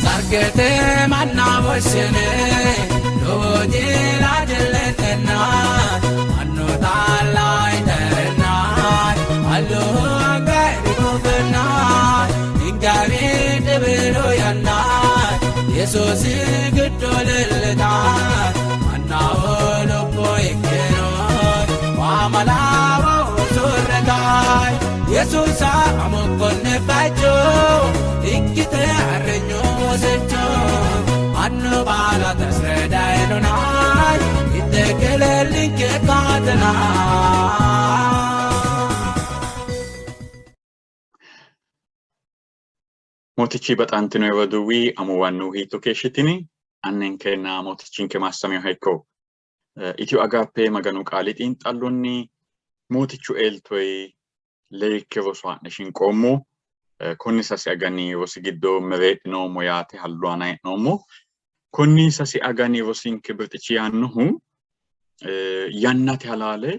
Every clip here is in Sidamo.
Sargete manna woshshine lowo jila jilletenna mannu taalla iterenna hallu anga dhugufenna ingawi dhibilu yanna Yesuusi giddo leellita mannaho lubbo ikkino waamalawo usurretaay Yesuusa amokkonne bacho ikkite arrenyo wosecho annu baala tasredaynonay ittekelellinke kaatena. Mootichi baxantino roduuwi amuwannu hiitto keeshshitini? Anninkenna mootichinke maassaminoha ikko. Itiyo Agaappe Maganu qaali xiinxallonni Mootichu eltoyi leekki roso ha'ne shinqoommo. Konni sase agani rosi giddo mereedhinoommo yaate hallu aana hee'noommo. Konni sase agani rosinke birxichi yaannohu yannate halaale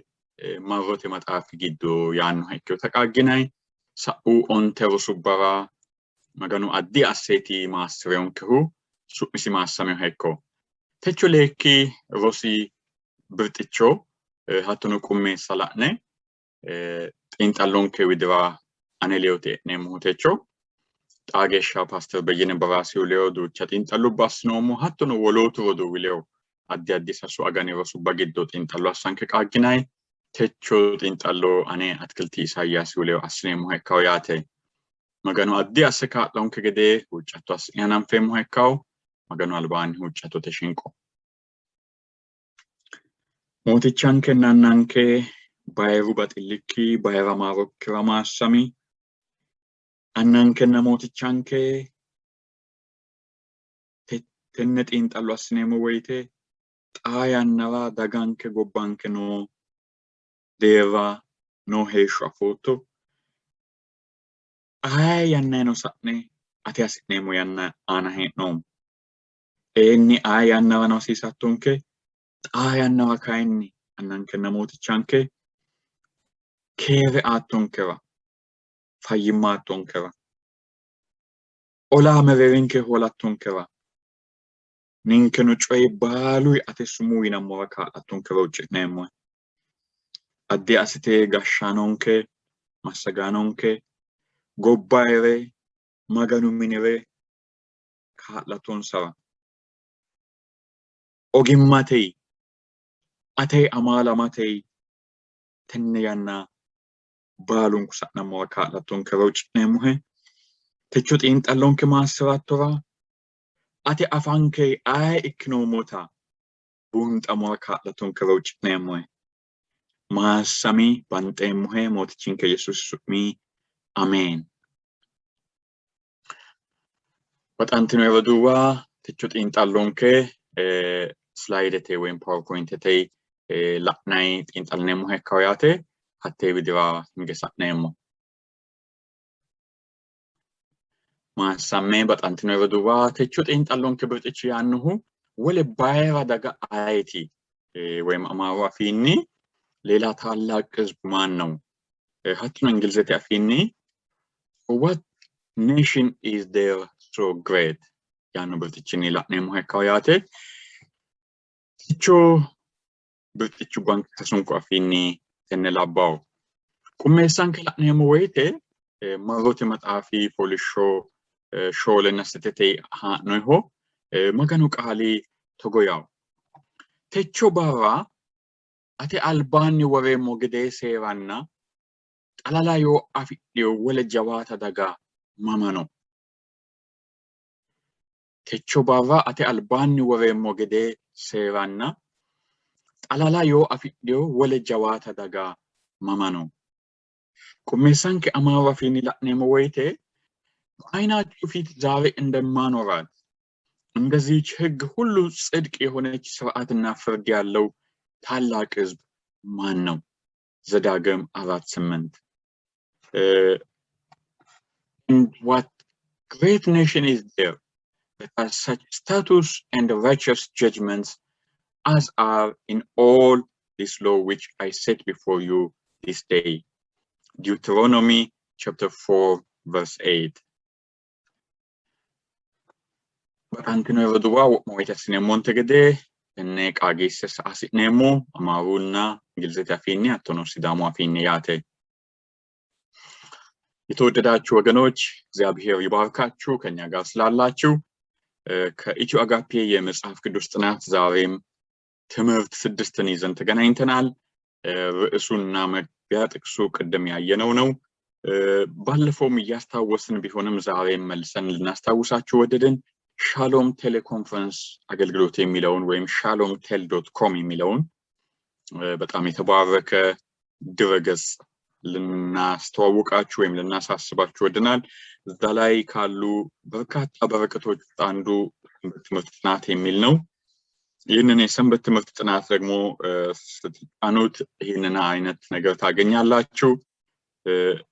marrote maxaafi giddo yaannoha ikkinota qaagginanni. Sa'u 10 rosubbara Maganu addi asseeti maassi'reyonkehu, su'misi maassaminoha ikko. Techo leekki rosi birxicho hattono qummeessa la'ne xiinxallonke widira ane leyote e'neemmohu techo. Xaa geeshsha Paaster Beyyene Baraasihu leyo duucha xiinxallubba assinoommo, hattono wolootu roduuwi leyo addi addi sasu agani rosubba giddo xiinxallo assanke qaagginanni. Techo xiinxallo ane Atikilti Isayaasihu leyo assineemmoha ikkawo yaate. Maganu addi asse kaa'lonke gede huuccatto assi'ne hananfeemmoha ikkawo. Maganu albaanni huuccattote shinqo. Mootichankenna Annanke bayiru baxillikki bayira maarokkira maassami. Annankenna Mootichanke tenne xiinxallo assineemmo woyite xaa yannara daganke gobbanke noo deerra noo heeshsho afootto. Aye yannayino sa'ne ate hasi'neemmo yanna aana hee'noommo. Eenni aye yannarano hasiisattonke, xaa yannara kayinni Annankenna Mootichanke keere aattonkera, fayyimma aattonkera, ola mereerinke hoolattonkera, ninkeno coyi baaluyi ate sumuu yinammora kaa'lattonkera huucci'neemmohe. Addi assite gashshaanonke, massagaanonke, gobbayire, Maganu minire kaa'lattonsara, ogimmatey, atey amaalamatey tenne yanna baalunku sa'nammora kaa'lattonkera huucci'neemmohe. Techo xiinxallonke maassi'rattora, ate afanke aye ikkinoommota buunxammora kaa'lattonkera huucci'neemmohe. Maassami, banxeemmohe, Mootichinke Yesuusi su'mi. Ameen. Baxantino roduuwa, techo xiinxallonke slaayidete woyim PowerPointete la'nanni xiinxallineemmoha ikkawo yaate, hattee widira hinge sa'neemmo. Maassamme baxantino roduuwa, techo xiinxallonke birxichi yaannohu wole bayira daga ayeti ወይም Amaaru afiinni ሌላ ታላቅ ሕዝብ ማን ነው? Hattono Ingilizete afiinni What nation is there so great yaanno birxichinni la'neemmoha ikkawo yaate. Techo birxichu banke sasunku afiinni tenne labbawo. Qummeessanke la'neemmo woyite Marrote maxaafi fooliishsho shoolenna setete haa'noyiho. Maganu qaali togo yawo. Techo barra ate albaanni woreemmo gedee seeranna xalala yoo afidhino wole jawaata daga mama no? Techo barra ate albaanni woreemmo gedee seeranna xalala yoo afidhino wole jawaata daga mama no? Qummeessanke Amaaru afiinni la'neemmo woyite በዓይናችሁ ፊት ዛሬ እንደማኖራት እንደዚህች ሕግ ሁሉ ጽድቅ የሆነች ስርዓትና ፍርድ ያለው ታላቅ ሕዝብ ማን ነው? ዘዳግም 4:8። And what great nation is there that has such statutes and righteous judgments as are in all this law which I set before you this day? Deuteronomy chapter 4 verse 8. Baxantino roduuwa wo'ma woyte assineemmonte gede tenne qaagiisse sa hasi'neemmo Amaarunna Ingilizete afiinni hattono Sidaamu afiinni yaate። የተወደዳችሁ ወገኖች እግዚአብሔር ይባርካችሁ ከኛ ጋር ስላላችሁ። ከኢትዮ አጋፔ የመጽሐፍ ቅዱስ ጥናት ዛሬም ትምህርት 6ን ይዘን ተገናኝተናል። ርዕሱና መግቢያ ጥቅሱ ቅድም ያየነው ነው። ባለፈውም እያስታወስን ቢሆንም ዛሬም መልሰን ልናስታውሳችሁ ወደድን። ሻሎም teleconference አገልግሎት የሚለውን ወይም ሻሎም tel dot com የሚለውን በጣም የተባረከ ድረገጽ ልናስተዋውቃችሁ ወይም ልናሳስባችሁ ወድናል። እዛ ላይ ካሉ በርካታ በረከቶች ውስጥ አንዱ ሰንበት ትምህርት ጥናት የሚል ነው። ይህንን የሰንበት ትምህርት ጥናት ደግሞ ስትጫኑት ይህንን አይነት ነገር ታገኛላችሁ።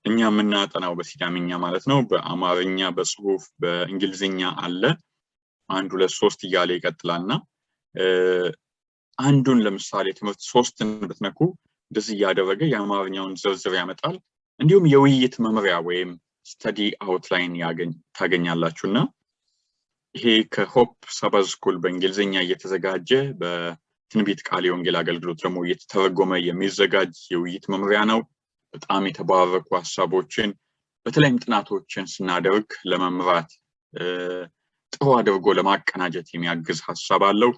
እኛ የምናጠናው በሲዳምኛ ማለት ነው። በአማርኛ በጽሁፍ በእንግሊዝኛ አለ። 1 2 3 እያለ ይቀጥላልና አንዱን ለምሳሌ ትምህርት 3ን ብትነኩ እንደዚህ እያደረገ የአማርኛውን ዝርዝር ያመጣል። እንዲሁም የውይይት መምሪያ ወይም study outline ታገኛላችሁና ይሄ ከ Hope Sabbath School በእንግሊዝኛ እየተዘጋጀ በትንቢት ቃል የወንጌል አገልግሎት ደግሞ እየተተረጎመ የሚዘጋጅ የውይይት መምሪያ ነው። በጣም የተባረኩ ሐሳቦችን በተለይም ጥናቶችን ስናደርግ ለመምራት ጥሩ አድርጎ ለማቀናጀት የሚያግዝ ሐሳብ አለው።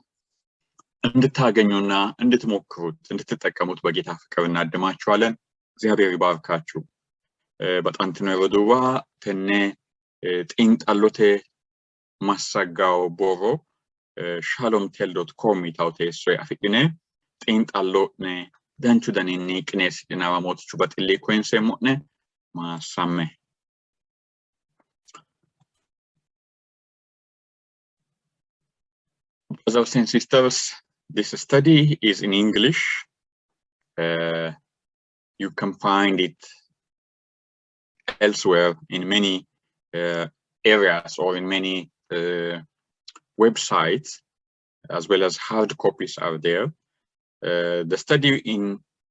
እንድታገኙና እንድትሞክሩት እንድትጠቀሙት በጌታ ፍቅር እናድማችኋለን። እግዚአብሔር ይባርካችሁ። በጣንትኖ roduuwa tenne xiinxallote massagawo borro shalom tel dot com yitawo teesso afidhine xiinxallo'ne danchu daninni qineessidhinawa mootichu baxilli koyinseemmo'ne maassamme. Brothers and sisters, this study is in English. You can find it elsewhere in many areas or in many websites, as well as hard copies are there. The study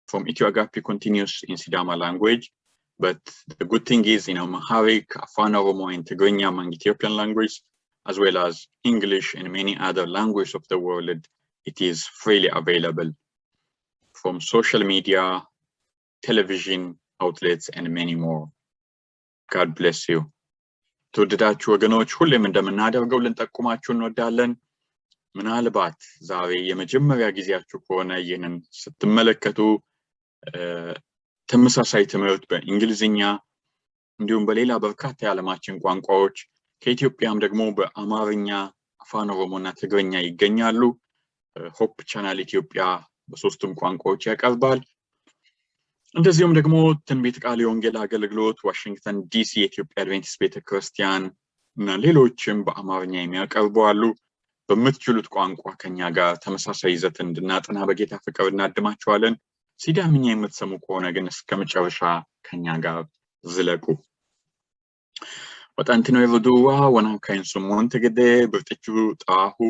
from Ethio Agape continues in Sidama language, but the good thing is in Amharic, Afan Oromo, and Tigrinya among Ethiopian language, as well as English and many other languages of the world, it is freely available from social media, television outlets, and many more. God bless you. ተወደዳችሁ ወገኖች ሁሌም እንደምናደርገው ልንጠቁማችሁ እንወዳለን። ምናልባት ዛሬ የመጀመሪያ ጊዜያችሁ ከሆነ ይህንን ስትመለከቱ ተመሳሳይ ትምህርት በእንግሊዝኛ እንዲሁም በሌላ በርካታ የዓለማችን ቋንቋዎች ከኢትዮጵያም ደግሞ በአማርኛ፣ አፋን ኦሮሞና ትግርኛ ይገኛሉ። Hope Channel ኢትዮጵያ በሶስቱም ቋንቋዎች ያቀርባል። እንደዚሁም ደግሞ ትንቢት ቃል የወንጌል አገልግሎት ዋሽንግተን ዲሲ የኢትዮጵያ አድቬንቲስት ቤተክርስቲያን እና ሌሎችም በአማርኛ የሚያቀርቡ አሉ። በምትችሉት ቋንቋ ከኛ ጋር ተመሳሳይ ይዘት እንድናጠና በጌታ ፍቅር እናድማችኋለን። ሲዳምኛ የምትሰሙ ከሆነ ግን እስከ መጨረሻ ከኛ ጋር ዝለቁ። Baxantino roduuwa wona kayinsummonte gede birxichu xaahu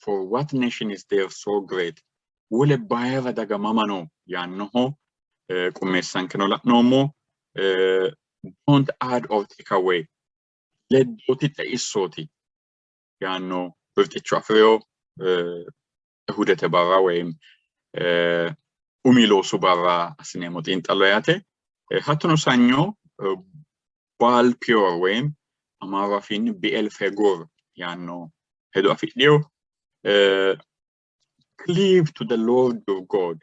for what nation is there so great wole bayira daga mama no yaannoho qummeessankeno la'noommo. Don't add or take away leddooti xeissooti yaanno birxichu afi'reyo ehudete barra ወይም umi loosu barra assineemmo xiinxallo yaate. Hattono sanyo Baal Peor ወይም አማሩ afiinni Bi'eel Fegoor yaanno hedo afidhiyo. Cleave to the Lord your God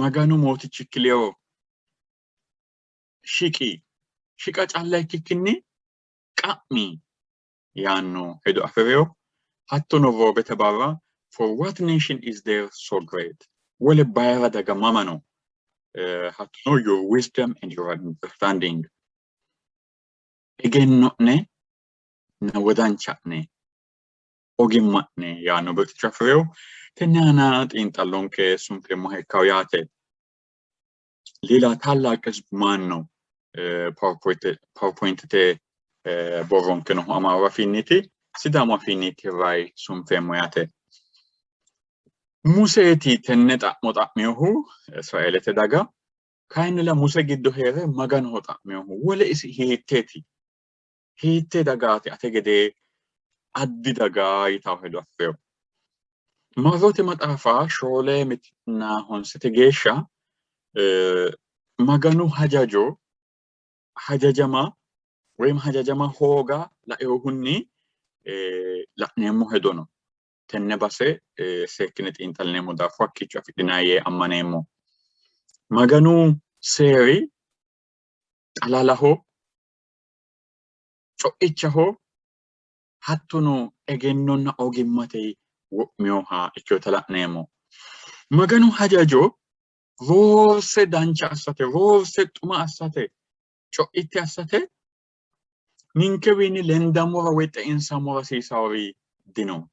Maganu mootichi kileyo shiqi shiqa calla ikkikkinni qa'mi yaanno hedo afi'reyo. Hattono roobete barra for what nation is there so great wole bayira daga mama no? Hattono your wisdom and your understanding egenno'ne na wodancha'ne ogimma'ne yaanno birxicho afi'reyo. Tenne aana xiinxallonke sunfeemmoha ikkawo yaate. ሌላ ታላቅ ህዝብ ማን ነው? PowerPointete borronkenohu Amaaru afiinniti Sidaamu afiinniti ray sunfeemmo yaate. Museeti tenne xa'mo xa'miyohu Israeelete daga. Kayinnilla Muse giddo hee're Maganoho xa'minohu wole isi hiitteeti? Hiittee dagaati ate gedee addi daga yitawo hedo afi'rino. Marrote maxaafa shoole mittinna honsete geeshsha Maganu hajajo hajajama woyim hajajama hooga lainohunni la'neemmo hedo no. Tenne base seekkine xiinxallineemmo daafo hakkiicho afidhinanni yee ammaneemmo. Maganu seeri xalalaho, co'ichaho, hattono egennonna ogimmate wo'minoha ikkinota la'neemmo. Maganu hajajo roorse dancha assate, roorse xuma assate, co'itte assate ninkewiinni lendammora woy xeinsammora hasiisaori dino.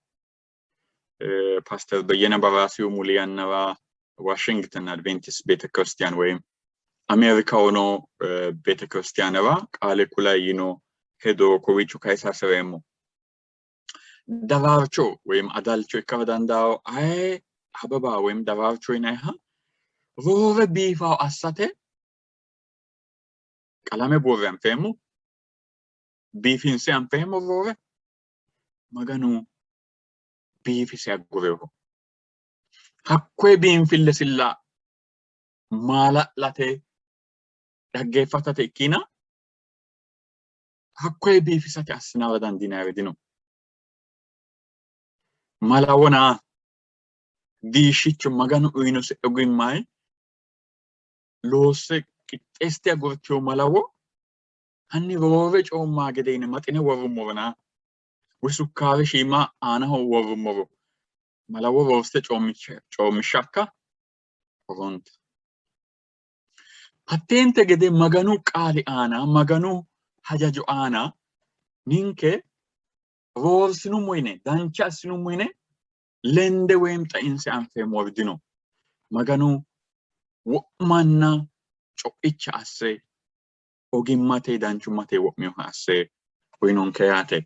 Paaster Beyyene Baraasihu muli yannara Washington Adventist Beetekiristiyaan ወይም Ameerikaho noo beetekiristiyaanera qaale kula yino hedo kowiicho kayisa hasi'reemmo. Daraarcho ወይም adalcho ikkara dandaao aye ababa ወይም daraarcho yinayiha roore biifawo assate qalame buurre anfeemmo, biifinse anfeemmo roore Maganu biifise agureho. Hakkoye biinfillesilla maala'late dhaggeeffatate ikkina hakkoye biifisate assinara dandiinayiri dino. Malawona diishshicho Maganu uyinose ogimmayi loosse qixxeessite agurtino malawo hanni roore coommaa gede yine maxine worrummorona woy sukkaare shiima aanaho worrummoro malawo roorte coommishshakka? Horonta. Hatteente gede Maganu qaali aana, Maganu hajajo aana ninke roorsinummo yine, dancha assinummo yine lende woyim xeinse anfeemmori dino. Maganu wo'manna co'icha asse ogimmate danchummate wo'minoha asse uyinonke yaate.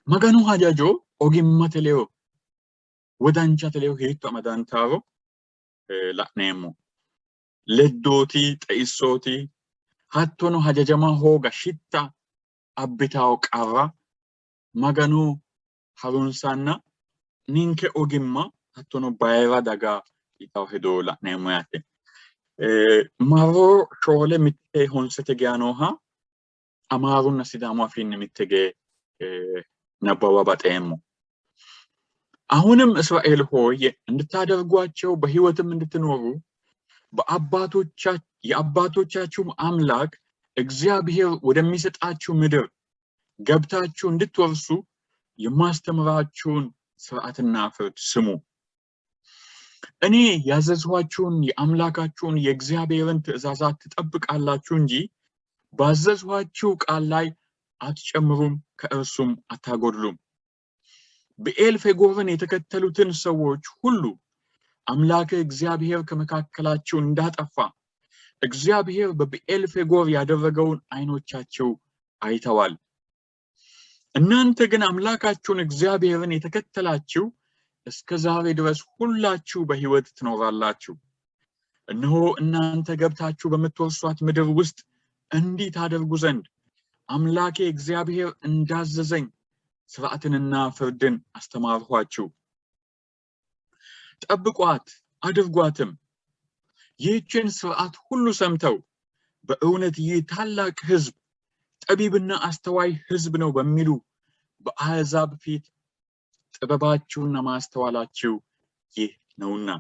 Maganu hajajo ogimmate ledo wodanchate ledo hiitto amadantaaro la'neemmo. Leddooti, xeissooti, hattono hajajama hooga shitta abbitawo qarra Maganu harunsanna ninke ogimma hattono bayira daga yitawo hedo la'neemmo yaate. Marro shoole mitte honsete geya nooha Amaarunna Sidaamu afiinni mitte gee nabbawa baxeemmo። አሁንም እስራኤል ሆይ እንድታደርጓቸው በሕይወትም እንድትኖሩ የአባቶቻችሁም አምላክ እግዚአብሔር ወደሚሰጣችሁ ምድር ገብታችሁ እንድትወርሱ የማስተምራችሁን ሥርዓትና ፍርድ ስሙ። እኔ ያዘዝኋችሁን የአምላካችሁን የእግዚአብሔርን ትእዛዛት ትጠብቃላችሁ እንጂ ባዘዝኋችሁ ቃል ላይ አትጨምሩም፣ ከእርሱም አታጎድሉም። ብዔልፌጎርን የተከተሉትን ሰዎች ሁሉ አምላክህ እግዚአብሔር ከመካከላቸው እንዳጠፋ እግዚአብሔር በብዔልፌጎር ያደረገውን ዓይኖቻቸው አይተዋል። እናንተ ግን አምላካችሁን እግዚአብሔርን የተከተላችሁ እስከ ዛሬ ድረስ ሁላችሁ በሕይወት ትኖራላችሁ። እነሆ እናንተ ገብታችሁ በምትወርሷት ምድር ውስጥ እንዲህ ታደርጉ ዘንድ አምላኬ እግዚአብሔር እንዳዘዘኝ ሥርዓትንና ፍርድን አስተማርኋችሁ። ጠብቋት አድርጓትም። ይህችን ሥርዓት ሁሉ ሰምተው በእውነት ይህ ታላቅ ሕዝብ ጠቢብና አስተዋይ ሕዝብ ነው በሚሉ በአሕዛብ ፊት ጥበባችሁና ማስተዋላችሁ ይህ ነውና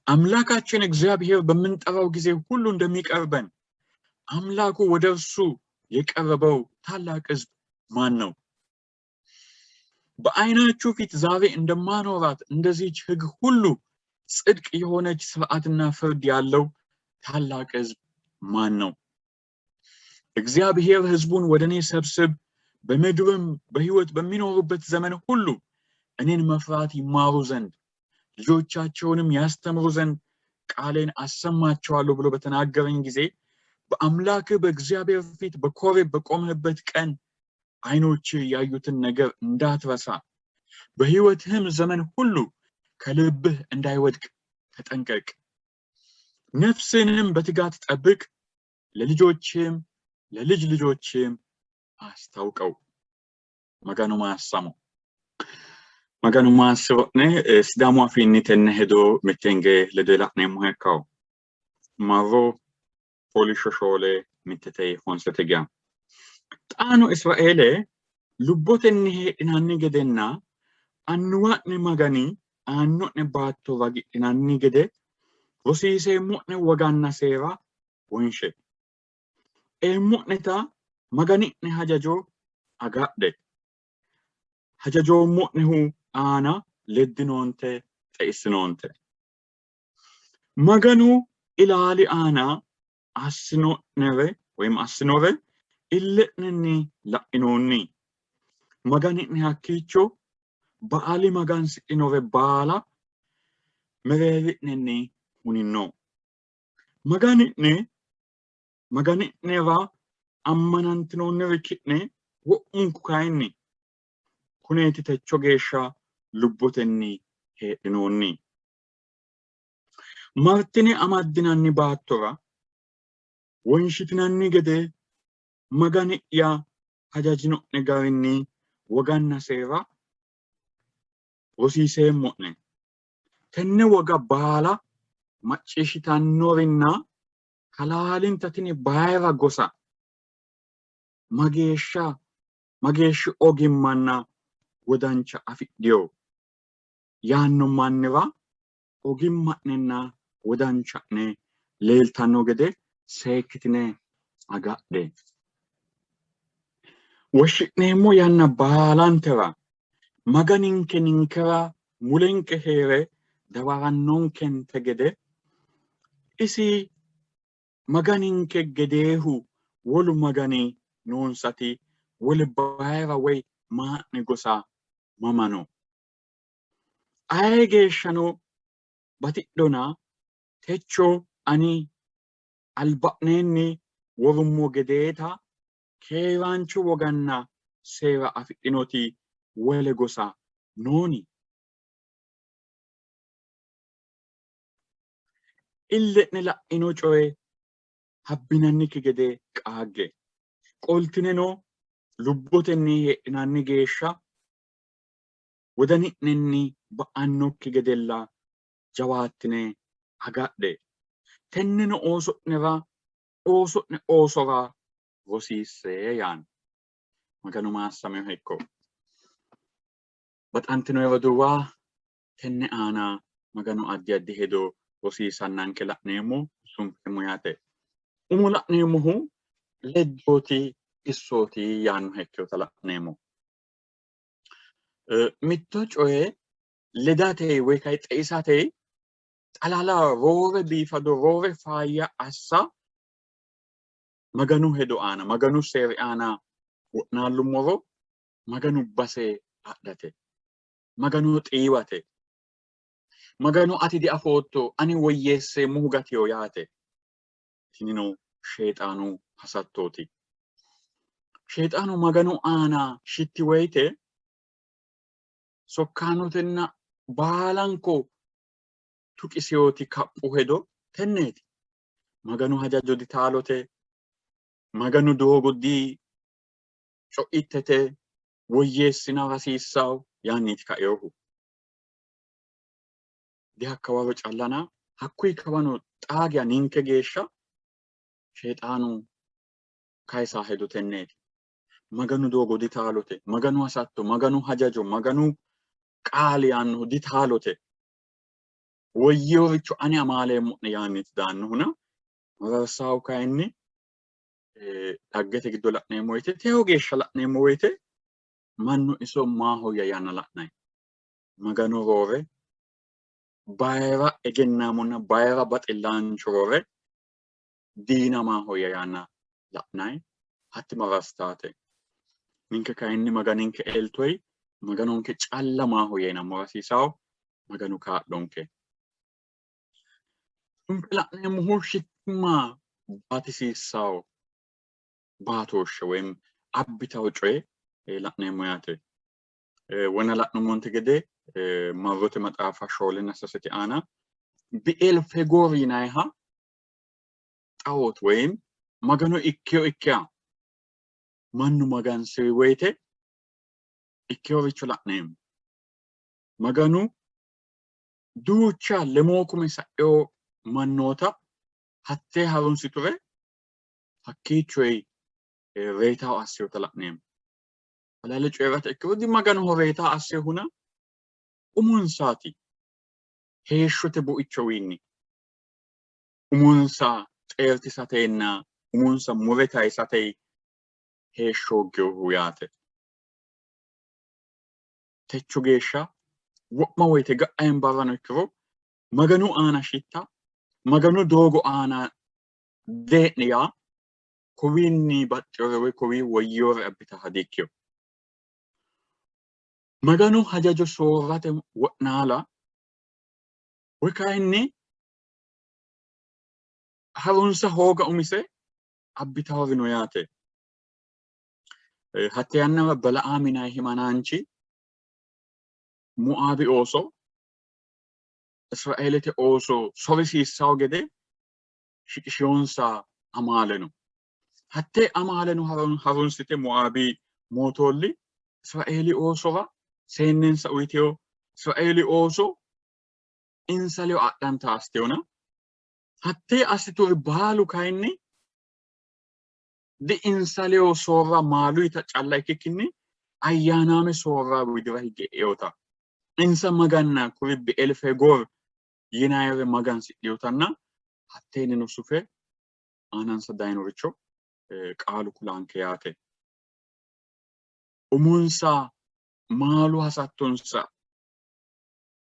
አምላካችን እግዚአብሔር በምንጠራው ጊዜ ሁሉ እንደሚቀርበን አምላኩ ወደ እርሱ የቀረበው ታላቅ ሕዝብ ማን ነው? በዓይናችሁ ፊት ዛሬ እንደማኖራት እንደዚህች ሕግ ሁሉ ጽድቅ የሆነች ሥርዓትና ፍርድ ያለው ታላቅ ሕዝብ ማን ነው? እግዚአብሔር ሕዝቡን ወደ እኔ ሰብስብ፣ በምድርም በሕይወት በሚኖሩበት ዘመን ሁሉ እኔን መፍራት ይማሩ ዘንድ ልጆቻቸውንም ያስተምሩ ዘንድ ቃሌን አሰማቸዋለሁ ብሎ በተናገረኝ ጊዜ በአምላክህ በእግዚአብሔር ፊት በኮሬብ በቆምህበት ቀን ዓይኖችህ ያዩትን ነገር እንዳትረሳ በሕይወትህም ዘመን ሁሉ ከልብህ እንዳይወድቅ ተጠንቀቅ። ነፍስንም በትጋት ጠብቅ፣ ለልጆችም ለልጅ ልጆችም አስታውቀው። Maganu maassamo. Maganu maassiro'ne. Sidaamu afiinni tenne hedo mittenge ledo la'neemmoha ikkawo. Marro fooliishsho 4 mittete honsete geya. Xaano Israeele, lubbotenni heedhinanni gedenna annuwa'ne Magani aanno'ne baatto ragidhinanni gede rosiiseemmo'ne woganna seera wonshe. Eemmo'neta Magani'ne hajajo agadhe. Hajajoommo'nehu aana leddinoonte, xeissinoonte. Maganu ilaali aana assino'nere woyim assinore ille'nenni la'inoonni. Magani'ne hakkiicho Ba''aali magansidhinore baala mereeri'nenni hunino. Magani'ne Magani'nera ammanantinoonniri ki'ne wo'munku kayinni kuneeti techo geeshsha lubbotenni heedhinoonni. Martine amaddinanni baattora wonshitinanni gede Magani'ya hajajino'ne garinni woganna seera rosiiseemmo'ne. Tenne woga baala macciishshitannorinna halaalinta tini bayira gosa mageeshsha mageeshshi ogimmanna wodancha afidhino yaanno mannira ogimma'nenna wodancha'ne leeltanno gede seekkitine agadhe. Woshshi'neemmo yanna baalantera Maganinke ninkera mulenke hee're dawarannonkente gede, isi Maganinke gedeehu wolu magani noonsati wole bayira woy maa'ne gosa mama no? Aye geeshshano batidhona techo ani alba'neenni worummo gedeeta keeraancho woganna seera afidhinoti wole gosa nooni? Ille'ne la'ino coye habbinannikki gede qaagge. Qoltineno lubbotenni heedhinanni geeshsha wodani'nenni ba'annokki gedella jawaattine agadhe. Tenneno ooso'nera, ooso'ne oosora rosiisse yaanno. Maganu maassaminoha ikko. Baxantino roduuwa, tenne aana Maganu addi addi hedo rosiisannanke la'neemmo, sunfeemmo yaate. Umo la'neemmohu leddooti issooti yaannoha ikkinota la'neemmo. Mitto coye ledate woy kay xeisate xalala roore biifado roore faayya assa Maganu hedo aana Maganu seeri aana wo'naallummoro Maganu base adhate, Maganu xiiwate, Maganu ati diafootto ani woyyeesseemmohu gatiyo yaate. Tinino Sheexaanu hasattooti. Sheexaanu Maganu aana shitti woyite sokkaanotenna baalanko tuqisiyoti kaphu hedo tenneeti. Maganu hajajo ditaalote, Maganu doogo di co'ittete, woyyeessinara hasiissawo yaanniiti kainohu. Dihakkawaro callana hakkuyi kawano xaa geya ninke geeshsha Sheexaanu kayisa hedo tenneeti. Maganu doogo ditaalote, Maganu hasatto, Maganu hajajo, Maganu qaali yaannohu ditaalote. Woyyeworicho ani amaaleemmo'ne yaanniiti daannohuna mararsaahu kayinni dhaggete giddo la'neemmo woyte teyo geeshsha la'neemmo woyte mannu iso maahoyya yaanna la'nanni. Maganu roore bayira egennaamonna bayira baxillaancho roore diina maahoyya yaanna la'nanni hatti mararsitate. Ninke kayinni Maganinke eltoyi Maganonke calla maahoyya yinammora hasiisawo. Maganu kaa'lonke. Ninke la'neemmohu shittimma baatisiissawo baatooshshe woyim abbitawo coye la'neemmo yaate. Wona la'nummonte gede marrote maxaafa 4 3 aana Bi'eel Fegoor yinanniha xawoot ወይም Magano ikkeyo ikkeha mannu magansi'ri woyite ikkeyoricho la'neemmo. Maganu duucha lemoo kume sa'eyo mannoota hattee harunsiture hakkiichoyi reyitawo asseyota la'neemmo. Halaale coyi'rate ikkiro di Maganoho reyitawo assehuna umonsaati heeshshote buichowiinni umonsa xeertisatenna umonsa mure tayisate heeshsho hooginohu yaate. Techo geeshsha wo'ma woyite ga'a barrano ikkiro Maganu aana shitta, Maganu doogo aana dee'ni yaa kowiinni baxxinore woy kowii woyyinore abbitaha dikkino. Maganu hajajo soorrate wo'naala woy kayinni harunsa hooga umise abbitawori no yaate. Hatte yannara Balaami yinanni himanaanchi Moaabi ooso Israeelete ooso sorisiissawo gede shiqishiyonsa amaale no. Hatte amaaleno harunsite Moaabi mootoolli Israeeli oosora seennensa uyiteyo, Israeeli ooso insa ledo adhanta assiteyona. Hattee assituri baalu kayinni di insa ledo soorra maaluyita calla ikkikkinni ayyaanaame soorra widira higge e'eota insa maganna kuri Bielfegoor yinayire magansidhinotanna hatteenino sufe aanansa dayinoricho qaalu kulanke yaate. Umonsa maalu hasattonsa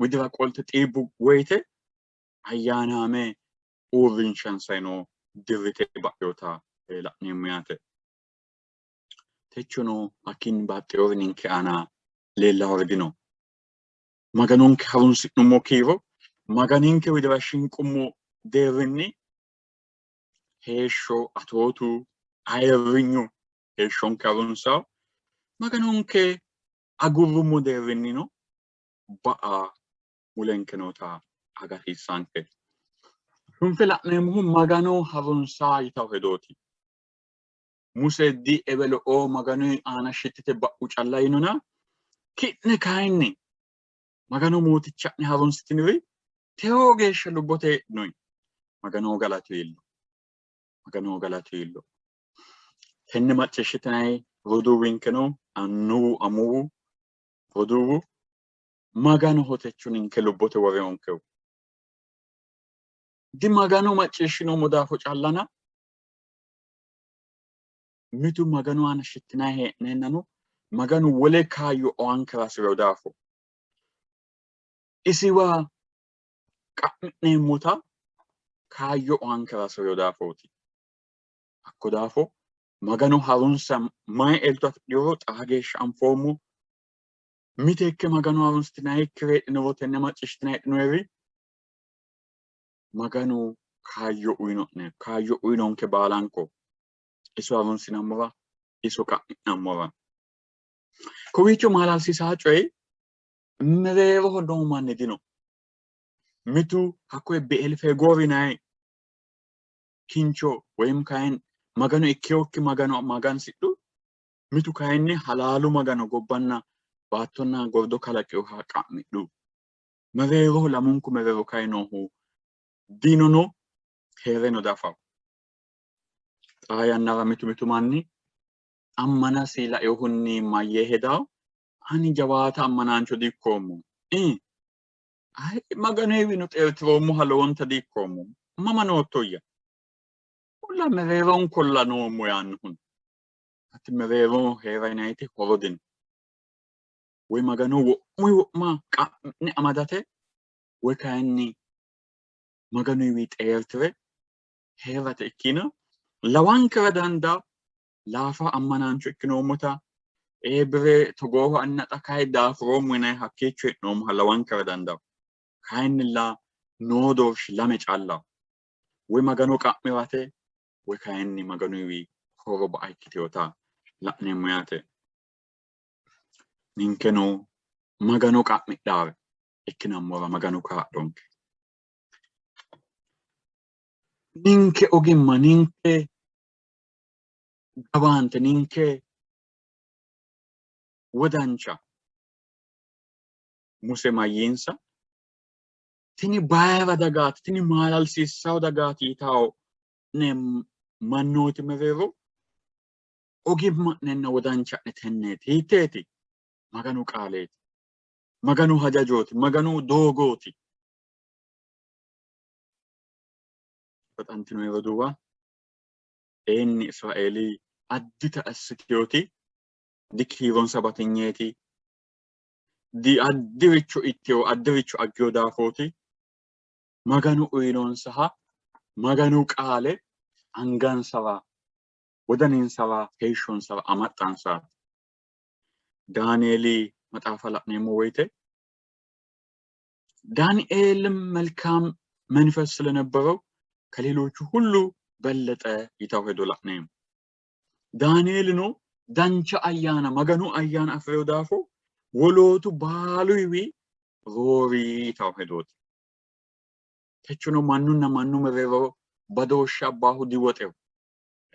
widira qolte xiibbu woyite ayyaanaame uurrinshansayino dirrite ba'inota la'neemmo yaate. Techono hakkiinni baxxinori ninke aana leellannori dino. Maganonke harunsi'nummo kiiro Maganinke widira shinqummo deerrinni heeshsho atootu ayirrinyu heeshshonke harunsawo Maganonke agurrummo deerrinnino ba'a mulenke noota agarsiissanke. Shunfe la'neemmohu Magano harunsa yitawo hedooti. Muse di ewelo'o Maganu aana shittite ba'u calla yinona ki'ne kayinni Magano mooticha'ne harunsitiniri tewo geeshsha lubbote heedhinoyi. Maganoho galatu iillo. Maganoho galatu iillo. Tenne macciishshitinanni roduuwinkeno annuwu amuwu roduuwu Maganoho techo ninke lubbote woreyonkehu. Di Magano macciishshinoommo daafo callana mitu Maganu aana shittinanni hee'neennano Maganu wole kaayyo oankera hasi'rino daafo isiwa qa'mi'neemmota kaayyo oankera hasi'rino daafooti. Hakko daafo Magano harunsa mayi elto afidhinoro xaa geeshsha anfoommo. Miteekke Magano harunsitinannikki heedhinoro tenne macciishshitinanni heedhinoyeri Maganu kaayyo uyino'ne, kaayyo uyinonke baalanko iso harunsinammora, iso qa'mi'nammora. Kowiicho maalalsiisaa coyi mereeroho noo manni dino. Mitu hakkoye Beelfegoori yinanni kincho woyim kayinni Magano ikkinokki Magano magansidhu. Mitu kayinni halaalu Magano gobbanna baattonna gordo kalaqinoha qa'midhu. Mereeroho lamunku mereero kayi noohu dinono hee'reno dafawo. Xaa yannara mitu mitu manni ammanasi lainohunni mayyee hedawo? Ani jawaata ammanaancho di''ikkoommo. Ayi Maganuwiino xeertiroommoha lowonta di''ikkoommo. Mama noottoyya? Mulla mereeronkolla noommo yaannohu. Hatti mereeroho hee'ra yinanniti horo dino. Woy Magano wo'munni wo'ma qa'mi'ne amadate woy kayinni Maganuwiinni xeertire hee'rate ikkina lawankera dandaa laafa ammanaancho ikkinoommota ee bire togooho anna xa kayi daafuroommo yinanni hakkiicho hee'noommoha lawankera dandawo. Kayinnilla noo doorshi lame callaho. Woy Magano qa'mi'rate woy kayinni Maganuwiinni horo ba'a ikkitinota la'neemmo yaate. Ninkeno Magano qa'midhaare ikkinammora Maganu kaa'lonke. Ninke ogimma, ninke gawaante, ninke wodancha. Muse mayyiinsa? Tini bayira dagaati, tini maalalsiissawo dagaati yitawo ne mannooti mereero ogimma'nenna wodancha'ne tenneeti. Hiitteeti? Maganu qaaleeti. Maganu hajajooti. Maganu doogooti. Baxantino roduuwa, eenni Israeeli addita assitiyoti dikiironsa batinyeeti, di addiricho ittiyo addiricho aggiyo daafooti. Maganu uyinonsaha Maganu qaale angansara, wodaninsawa, heeshshonsawa amaxxansaati. Daanieeli maxaafa la'neemmo woyite ዳንኤልም መልካም መንፈስ ስለነበረው ከሌሎቹ ሁሉ በለጠ yitawo hedo la'neemmo. Daanieelino dancha ayyaana Maganu ayyaana afi'rino daafo wolootu baaluyiwi roori yitawo hedooti. Techono mannunna mannu mereero badooshshe abbaahu diwoxeho.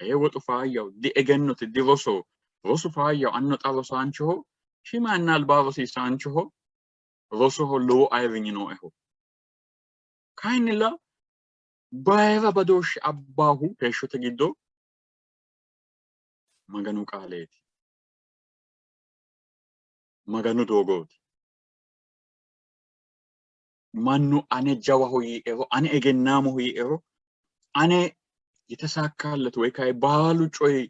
Ee woxu faayyaho, diegennote, dirosoho. Rosu faayyaho, anino xa rosaanchoho, shiima yanna albaa rosiisaanchoho, rosoho lowo ayirrinyi nooeho. Kayinnilla bayira badooshshe abbaahu heeshshote giddo Maganu qaaleeti. Maganu doogooti. Mannu ane jawaho yiiero, ane egennaamoho yiiero, ane yitesaakkaallete woy kayi baalu coyi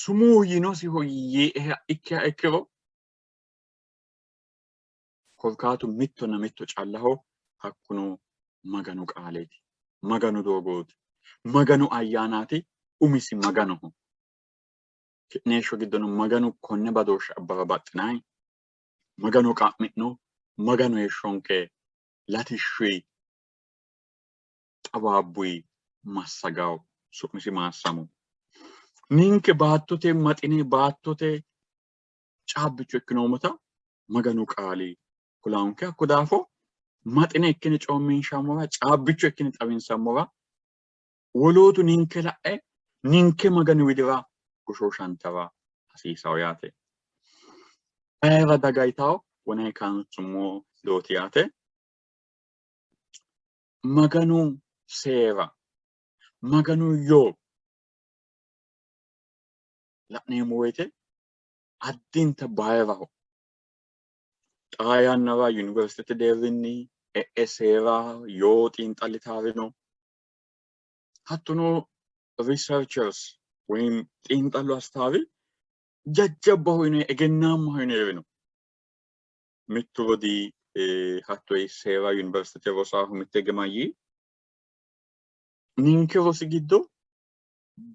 sumuu yinosiho yiieha ikkiha ikkiro korkaatu mittonna mitto callaho, hakkuno Maganu qaaleeti, Maganu doogooti, Maganu ayyaanaati, umisi Maganoho. Ki'ne heeshsho giddono Maganu konne badooshshe abbara baxxinanni? Magano qa'mi'no, Maganu heeshshonke latishshuyi xawaabbuyi massagawo, su'misi maassamo. Ninke baattote maxine, baattote caabbicho ikkinoommota Maganu qaali kulaanke. Hakko daafo maxine ikkine coomminshammora, caabbicho ikkine xawinsammora, wolootu ninke la'e ninke Maganu widira goshooshantara hasiisawo yaate. Bayira daga yitawo wonay kaansummo hedooti yaate. Maganu seera, Maganu yoo la'neemmo woyite addinta bayiraho. Xaa yannara yuniversitete deerrinni e'e seera yoo xiinxallitaari no. Hattono researchers woyim xiinxallo assitaari jajjabbaho yine egennaammaho yineri no. Mittu rodii hatto seera yuniversitete rosaahu mitte hige mayyii, ninke rosi giddo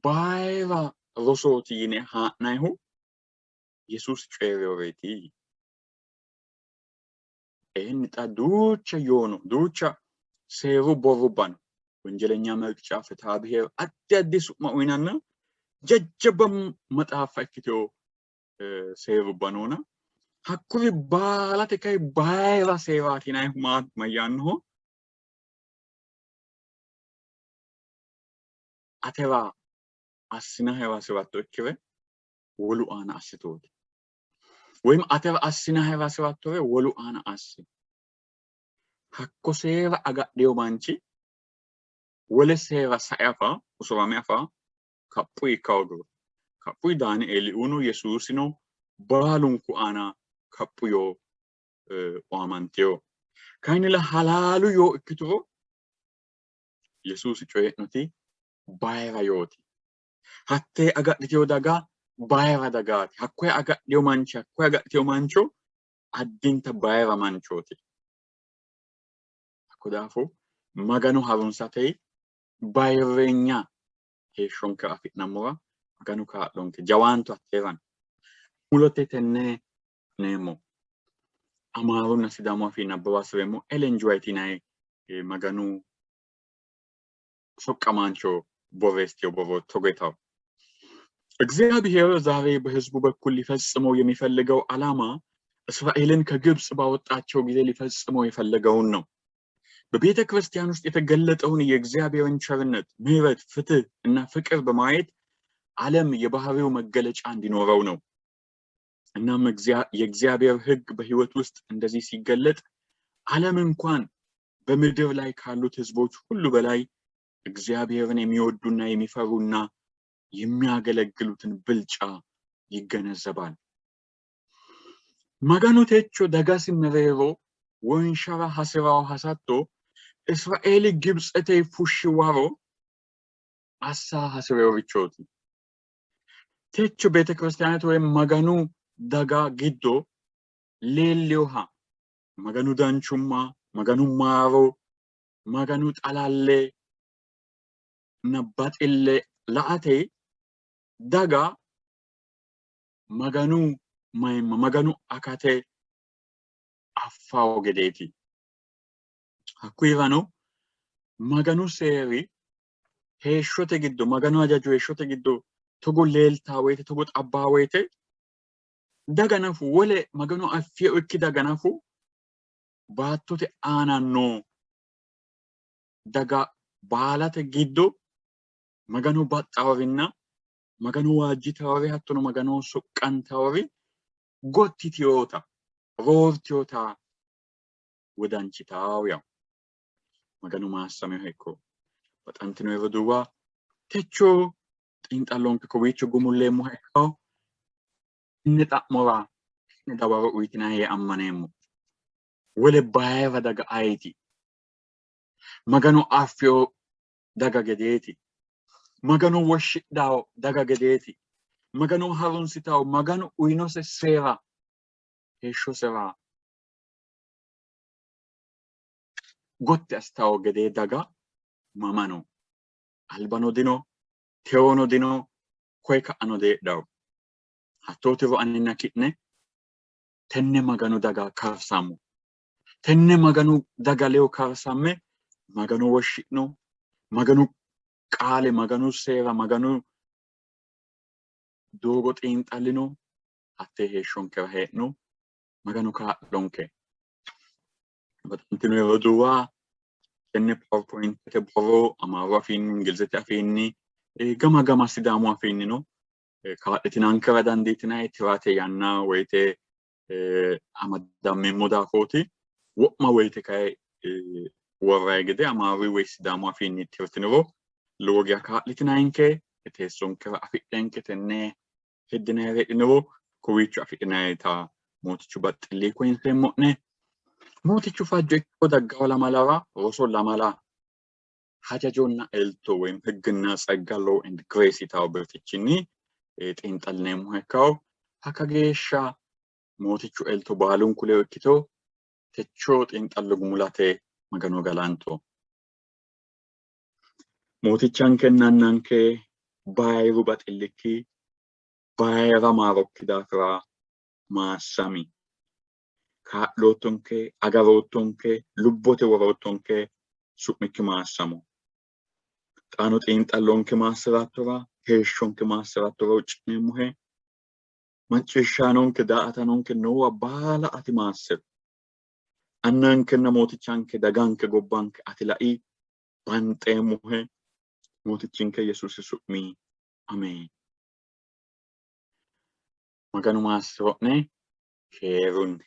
bayira rosooti yine haa'nayihu Yesuusi coyi'rinoreeti yii. Eenni xa duucha yoono, duucha seeru borrubba no. Wonjelenya Melqica, Fitaabiheer, addi addi su'ma uyinanna jajjabba maxaaffa ikkitewo seerubba noona hakkuri baalate kay bayira seeraati yinannihu mayyaannoho? Atera assinahera hasi'ratto ikkire wolu aana assitooti. Woyim atera assinahera hasi'rattore wolu aana assi. Hakko seera agadhino manchi wole seera sae afa, usurame afa, kaphu ikka hoogiro. Kaphu Daanieeliuno Yesuusino baalunku aana kaphu yoo oamantino. Kayinnilla halaalu yoo ikkituro Yesuusi coyi'noti bayira yooti. Hattee agadhitino daga bayira dagaati. Hakkoye agadhino manchi, hakkoye agadhitino mancho addinta bayira manchooti. Hakko daafo Magano harunsate bayirreenya heeshshonke afi'nammora Maganu kaa'lonke. Jawaantu hatteerano. Mulote tenne neemmo. Amaarunna Sidaamu afii nabbawa hasi'reemmo. Ellen G. White yinanni Maganu soqqamaancho borreessitino borro togo yitanno። እግዚአብሔር ዛሬ በሕዝቡ በኩል ሊፈጽመው የሚፈልገው ዓላማ እስራኤልን ከግብፅ ባወጣቸው ጊዜ ሊፈጽመው የፈለገውን ነው። በቤተ ክርስቲያን ውስጥ የተገለጠውን የእግዚአብሔርን ቸርነት፣ ምሕረት፣ ፍትህ እና ፍቅር በማየት ዓለም የባህሪው መገለጫ እንዲኖረው ነው። እናም የእግዚአብሔር ሕግ በሕይወት ውስጥ እንደዚህ ሲገለጥ ዓለም እንኳን በምድር ላይ ካሉት ሕዝቦች ሁሉ በላይ እግዚአብሔርን የሚወዱና የሚፈሩና የሚያገለግሉትን ብልጫ ይገነዘባል። Maganu techo dagasi mereero wonshara hasi'ranno hasatto Israeeli Gibitsete fushshi waro assa hasi'rinorichooti. Techo beetekiristaanete woy Maganu daga giddo leellinoha Maganu danchumma, Maganu maaro, Maganu xalalle na baxille la''ate daga Maganu mayimma, Maganu akate affawo gedeeti. Hakkuyirano Maganu seeri heeshshote giddo, Maganu hajajo heeshshote giddo togo leeltaa woyte, togo xabbaa woyte daga nafu wole Maganu affino daga nafu baattote aana noo daga baalate giddo Maganu baxxaworinna Maganu waajjitawori hattono Maganoho soqqantawori gottitewota roortewota wodanchitawo yawo. Maganu maassameho ikko. Baxantino roduuwa, techo xiinxallonke kowiicho gumulleemmoha ikkawo. Tenne xa'mora ki'ne dawaro uyitinanni yee ammaneemmo. Wole bayira daga ayeti? Maganu affino daga gedeeti. Maganu woshshidhawo daga gedeeti. Maganu harunsitawo, Maganu uyinose seera heeshshosera gotti assitawo gedee daga mama no? Albano dino, tewono dino, koye ka'ano deedhawo. Hattootiro aninna ki'ne tenne Maganu daga karsammo. Tenne Maganu daga ledo karsamme Maganu woshshi'no, Maganu qaale, Maganu seera, Maganu doogo xiinxallino, hattee heeshshonkera hee'no. Maganu kaa'lonke. Baxantino roduuwa, tenne PowerPointete borro Amaaru afiinni, Ingilizete afiinni, gama gama Sidaamu afiinnino kaa'litinankera dandiitinanni tirate yanna woyite amadammeemmo daafooti. Wo'ma woyite kayi worrayi gede Amaaru woy Sidaamu afiinni tirtiniro lowo geya kaa'litinanke. Teessonkera afidhenke tenne heddinayire heedhiniro kowiicho afidhinayita Mootichu baxxilli koyinseemmo'ne. Mootichu fajjo ikkiro daggawo lamalara roso lamala hajajonna elto woyim higginna tsagga, law and grace yitawo birxichinni xiinxallineemmoha ikkawo. Hakka geeshsha Mootichu elto baalunku ledo ikkito. Techo xiinxallo gumulate Magano galanto. Mootichankenna Annanke, bayiru baxillikki, bayira maarokki daafira maassami. Kaa'loottonke, agaroottonke, lubbote woroottonke, su'mikki maassamo. Xaano xiinxallonke maassi'rattora, heeshshonke maassi'rattora huucci'neemmohe. Macciishshaanonke, daa''atanonke noowa baala ati maassi'ri. Annankenna Mootichanke, daganke, gobbanke ati lai, banxeemmohe. Mootichinke Yesuusi su'mi ameen. Maganu maassi'ro'ne keerunni.